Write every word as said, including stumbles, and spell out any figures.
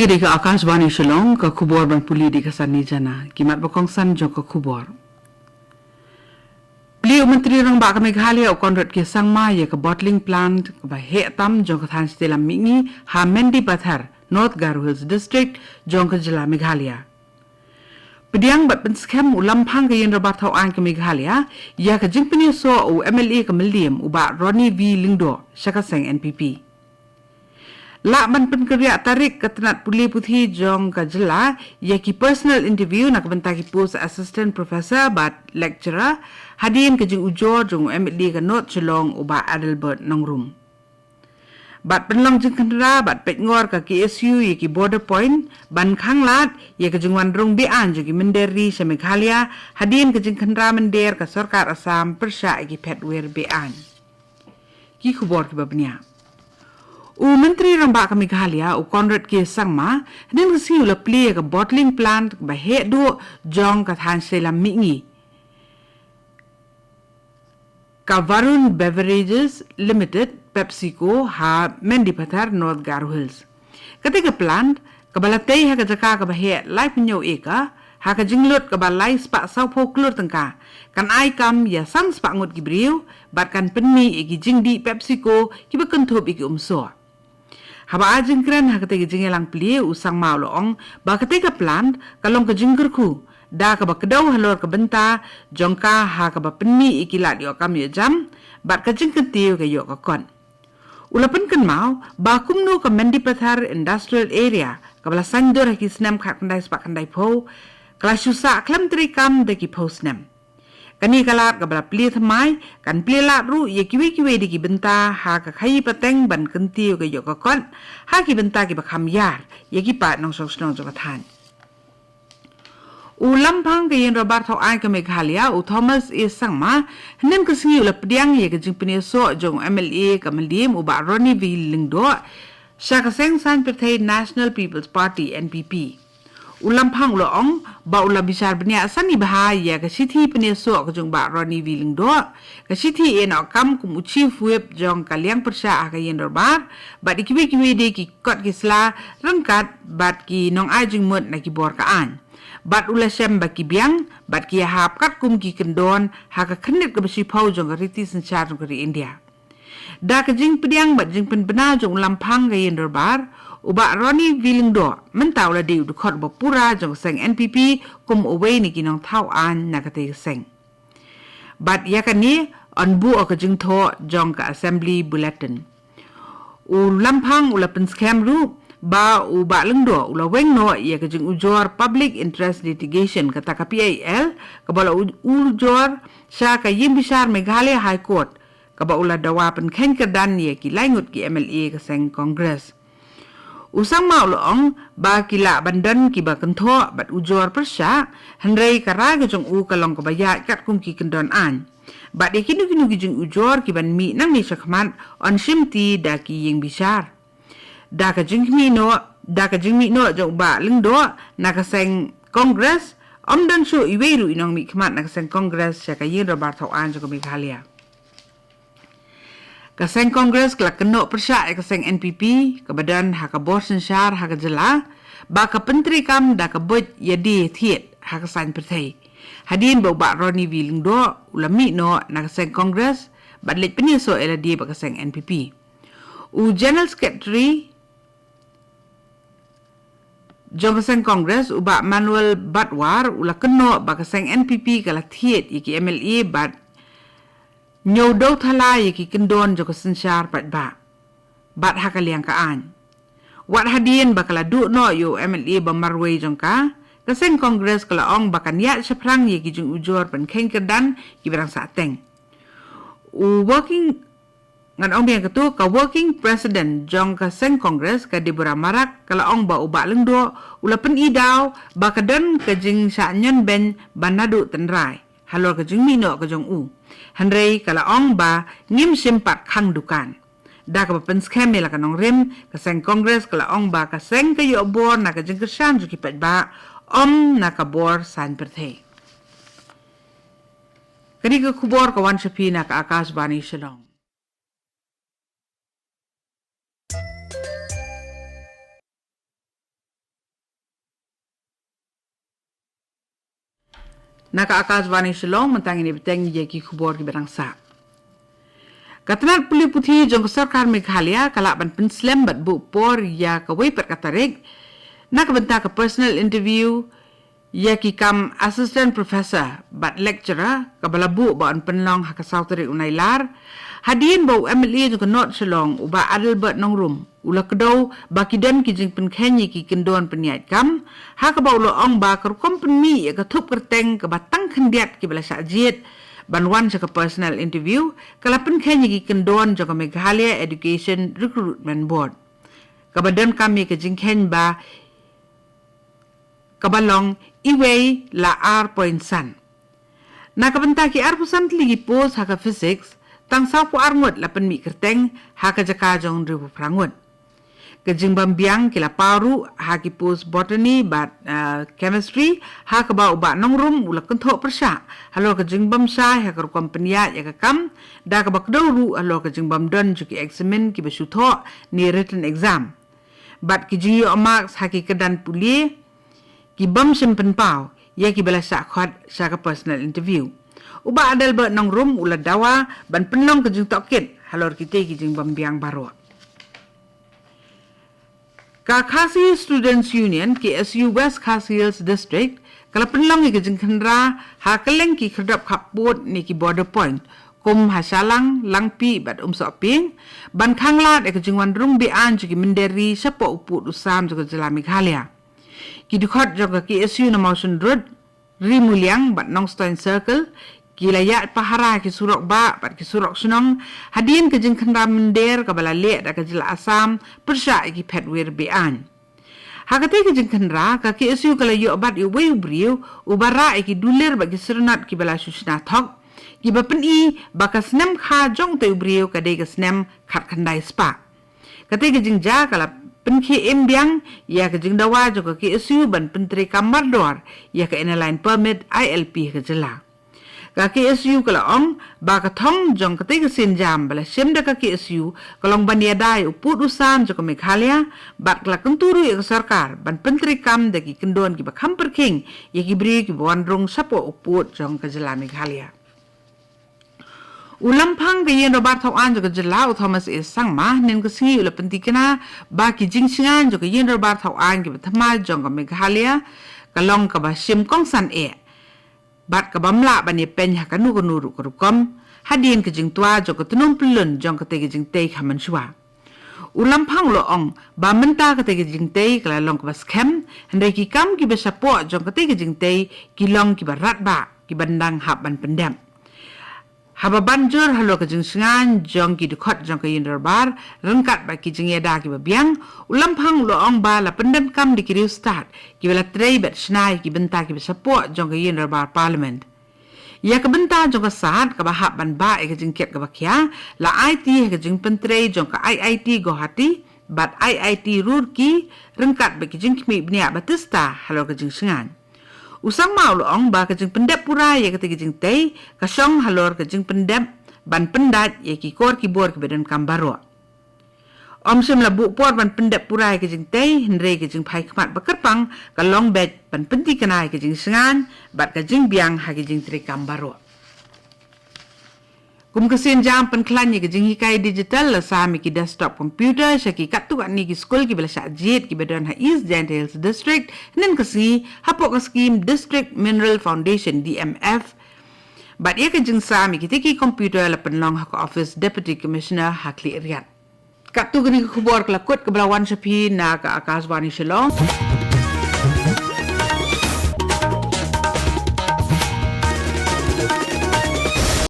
Dei ka Akashvani Shillong, ka khubor ban pule da ka Sanni Jana. Ki mat ba kongsan jong ka khubor. Plie u Myntri Rangbah ka Meghalaya u Conrad K Sangma ïa ka bottling plant kaba heh tam jong ka thaiñ shatei lam mihngi ha Mendipathar, North Garo Hills District, jong ka jylla Meghalaya. Pdiang bad pynskhem u Lamphang ka Ïing Dorbar Thawaiñ ka Meghalaya ïa ka jingpynïasoh u M L A ka Mylliem u Bah Ronnie V Lyngdoh sha ka seng N P P. Lah ban pynkynriah tarik ka tnat pule puthi jong ka jylla ïa ki personal interview na ka bynta ki post assistant professor bad lecturer, hadien ka jingujor jong u M L A ka North Shillong u Bah Adelbert Nongrum. Bad pynlong jingkhynra bad peit ngor ka K S U ïa ki border point ban khanglad ïa ka jingwan rung be-aiñ jong ki mynder ri sha Meghalaya, hadien ka jingkhynra mynder ka sorkar Assam pyrshah ïa ki phet wer be-aiñ. Ki khubor kiba bniah. U Myntri Rangbah ka Meghalaya u Conrad K Sangma hynnin ka sngi u la plie ïa ka bottling plant kaba heh duh jong ka thaiñ shatei lam mihngi, ka Varun Beverages Limited, PepsiCo, ha Mendipathar, North Garo Hills. Katei ka plant kaba la tei ha ka jaka kaba heh laiphew hynñiew acre, ha ka jinglut kaba lai spah sawphew klur tyngka, kan ai kam ïa san spah ngut ki briew bad kan pynmih ïa ki jingdih PepsiCo kiba kynthup ïa ki umsoh. Haba ai jingkren ha katei ka jingïalang plie, u Sangma u la ong ba katei ka plant ka long ka jingkyrkhu da kaba kdew halor ka bynta jong ka ha kaba pynmih ïa ki lad ïoh kam ïoh jam bad ka jingkyntiew ka ïoh ka kot. U la pynkynmaw ba kumno ka Mendipathar Industrial Area kaba la saiñdur ha ki snem khatkhyndai spah khyndaiphew ka la shu sah khlem treikam da ki phew snem. Kane ka lad kaba la plie thymmai kan plie lad ruh ïa kiwei kiwei de ki bynta ha ka khaïi pateng ban kyntiew ka ïoh ka kot ha ki bynta kiba kham ïar ïa ki paid nongshong shnong jong ka thaiñ. U Lamphang ka Ïing Dorbar Thawaiñ ka Meghalaya u Thomas A Sangma hynnin ka sngi u la pdiang ïa ka jingpynïasoh jong u M L A ka Mylliem u Bah Ronnie V Lyngdoh sha ka seng saiñ pyrthei National People's Party, N P P. U Lamphang u la ong ba u la bishar bniah sani bha ïa ka shithi pynïasoh ka jong u Bah Ronnie V Lyngdoh, ka shithi ïehnoh kam kum u Chief Whip jong ka liang pyrshah ha ka Ïing Dorbar bad ïa kiwei kiwei de ki kot ki sla ryngkat bad ki nongai jingmut na ki bor ka aiñ. Bad u la shem ba ki biang bad ki ïahap katkum ki kyndon ha ka khyrnit kaba shiphew jong ka riti synshar jong ka ri India. Da ka jingpdiang bad jingpynbna jong u Lamphang ka Ïing Dorbar, u Bah Ronnie V Lyngdoh mynta u la dei u dkhot uba pura jong ka seng N P P kum uwei na ki nongthaw aiñ na katei ka seng. Bad ïa kane yn buh ha ka jingthoh jong ka Assembly Bulletin. U Lamphang u la pynskhem ruh ba u Bah Lyngdoh u la weng noh ïa ka jingujor Public Interest Litigation, kata ka P I L, kaba la u-, ujor sha ka Ïing Bishar Meghalaya High Court, kaba u la dawa pynkheiñ kyrdan ïa ki lai ngut ki M L A ka seng Congress. U Sangma u la ong ba ki lah ban don kiba kynthoh bad ujor pyrshah, hynrei ka rai ka jong u ka long kaba ïaid katkum ki kyndon aiñ. Bad ïa kino kino ki jingujor kiban mih nangne shakhmat yn shimti da ki Ïing Bishar. Da ka jingmih noh, da ka jingmih noh jong u Bah Lyngdoh na ka seng Congress, ym don shuh iwei ruh i nongmihkhmat na ka seng Congress sha ka Ïing Dorbar Thawaiñ jong ka Meghalaya. Ka seng Congress ka la kynnoh pyrshah ïa ka seng N P P kaba don ha ka bor synshar ha ka jylla ba ka pyntreikam da ka buit ïadie thied ha ka saiñ pyrthei. Hadien ba u Bah Ronnie V Lyngdoh u la mih noh na ka seng Congress bad leit pynïasoh ïalade bad ka seng N P P. U General Secretary jong ka seng Congress u Bah Manuel Badwar u la kynnoh ba ka seng N P P ka la thied ïa ki M L A bad ñiew dew thala ïa ki kyndon jong ka synshar paidbah bad ha ka liang ka aiñ. Wat hadien ba ka la duh noh ïa u M L A ba marwei jong ka, ka seng Congress ka la ong ba kan ïaid shaphrang ïa ki jingujor pynkheiñ kyrdan kiba dang sahteng. U working, ngan ong biang katu, ka working president jong ka seng Congress ka Deborah Marak ka la ong ba u Bah Lyngdoh u la pyni daw ba ka don ka jingshah ñion beiñ ba naduh tynrai halor ka jingmih noh ka jong u. Hynrei ka la ong ba ngim shym pat khang dukan. Da kaba pynskhem ïa la ka nongrim, ka seng Congress ka la ong ba ka seng ka ïoh bor na ka jingkyrshan jong ki paidbah, ym na ka bor saiñ pyrthei. Kane ka khubor ka wan sha phi na ka Akashvani Shillong. Na ka Akashvani Shillong, mynta ngin ïa bteng ïa ki khubor kiba dang sah. Ka tnat pule puthi jong ka sorkar Meghalaya ka lah ban pynslem bad buh por ïa kawei pat ka tarik na ka bynta ka personal interview ïa ki kam assistant professor bad lecturer kaba la buh ba yn pynlong ha ka saw tarik u Nailar. Hadien ba u M L A jong ka North Shillong, u Bah Adelbert Nongrum, u la kdew ba ki don ki jingpynkheiñ ïa ki kyndon pynïaid kam, ha kaba u la ong ba ka rukom pynmih ïa ka thup kyrteng kaba tang khyndiat kiba la shah jied ban wan sha ka personal interview ka la pynkheiñ ïa ki kyndon jong ka Meghalaya Education Recruitment Board, kaba donkam ïa ka jingkheiñ ba kaba long iwei la ar point san. Na ka bynta ki arphew san tylli ki post ha ka physics, tang sawphew ar ngut la pynmih kyrteng ha ka jaka jong hynriewphew phra ngut. Ka jingbym biang ki la paw ruh ha ki post botany bad, ah, chemistry, ha kaba u Bah Nongrum u la kynthoh pyrshah halor ka jingbym shai ha ka rukom pynïaid ïa ka kam, da kaba kdew ruh halor ka jingbym don jong ki eksamin kiba shu thoh ne written exam bad ki jingïoh marks ha ki kyrdan pule ki bym shym pynpaw ïa kiba la shah khot sha ka personal interview. U Bah Adelbert Nongrum u la dawa ban pynlong ka jingtohkit halor kitei ki jingbym biang baroh. Ka Khasi Students Union, K S U, West Khasi Hills District ka la pynlong ïa ka jingkhynra ha kylleng ki khyrdop khappud ne ki border point, kum ha Shalang, Langpih bad Umsohpieng, ban khanglad ïa ka jingwan rung be-aiñ jong ki mynder ri shapoh u pud u sam jong ka jylla Meghalaya. Ki dkhot jong ka K S U na Mawshynrut, Rimuliang bad Nongstoiñ Circle ki la ïaid pahara ki surok bah bad ki surok shnong hadien ka jingkhynra mynder kaba la leh da ka jylla Assam pyrshah ïa ki phetwir be-aiñ. Ha katei ka jingkhynra, ka K S U ka la ïoh bat ïa uwei u briew uba rah ïa ki dulir bad ki syrnot kiba la shu shna thok, kiba pyni ba ka snem kha jong utei u briew ka dei ka snem khatkhyndai spah. Katei ka jingjia ka la pynkhie im biang ïa ka jingdawa jong ka K S U ban pyntreikam mardor ïa ka Inner Line Permit, I L P, ha ka jylla. Ka K S U ka la ong ba ka thong jong katei ka sienjam ba la shim da ka K S U ka long ban ïada ïa u pud u sam jong ka Meghalaya, bad ka la kyntu ruh ïa ka sorkar ban pyntreikam da ki kyndon kiba kham pyrkhing ïa ki briew kiba wan rung shapoh u pud jong ka jylla Meghalaya. U Lamphang ka Ïingdorbar Thawaiñ jong ka jylla, u Thomas A Sangma, hynnin ka sngi u la pyntikna ba ki jingshngain jong ka Ïingdorbar Thawaiñ kiba thymmai jong ka Meghalaya ka long kaba shim kongsan eh bad kaba ym lah ban ïapeiñ ha kano kano ruh ka rukom hadien ka jingtwa jong ka tnum pyllun jong katei ka jingtei ha mynshwa. U Lamphang u la ong ba mynta katei ka jingtei ka la long kaba skhem, hynrei ki kam kiba shapoh jong katei ka jingtei ki long kiba radbah, kiba dang hap ban pyndep. Haba ban jur halor ka jingshngain jong ki dkhot jong ka Ïingdorbar ryngkat bad ki jingïada kiba biang, u Lamphang u la ong ba la pyndonkam da ki riewstad kiba la trei bad shna ïa ki bynta kiba shapoh jong ka Ïingdorbar Parliament. Ïa ka bynta jong ka sad kaba hap ban bah ïa ka jingkit kaba khia, la aiti ha ka jingpyntrei jong ka I I T Guwahati bad I I T Roorkee ryngkat bad ki jingkhmih bniah ba tista halor ka jingshngain. U Sangma u la ong ba ka jingpyndep pura ïa katei ka jingtei ka shong halor ka jingpyndep ban pyndait ïa ki kor ki bor kiba donkam baroh. Ym shym la buh por ban pyndep pura ïa ka jingtei, hynrei ka jingphai khmat ba kyrpang ka long beit ban pyntikna ïa ka jingshngain bad ka jingbiang ha ka jingtreikam baroh. Kum ka sienjam pynkhlaiñ ïa ka jinghikai digital, la sam ïa ki desktop computer sha ki katto katne ki skul kiba la shah jied kiba don ha East Jaintia Hills District hynnin ka sngi hapoh ka skhim District Mineral Foundation, D M F. Bad ïa ka jingsam ïa kitei ki computer la pynlong ha ka office Deputy Commissioner ha Khliehriat. Katto katne ka khubor ka la kut kaba la wan sha phi na ka Akashvani Shillong.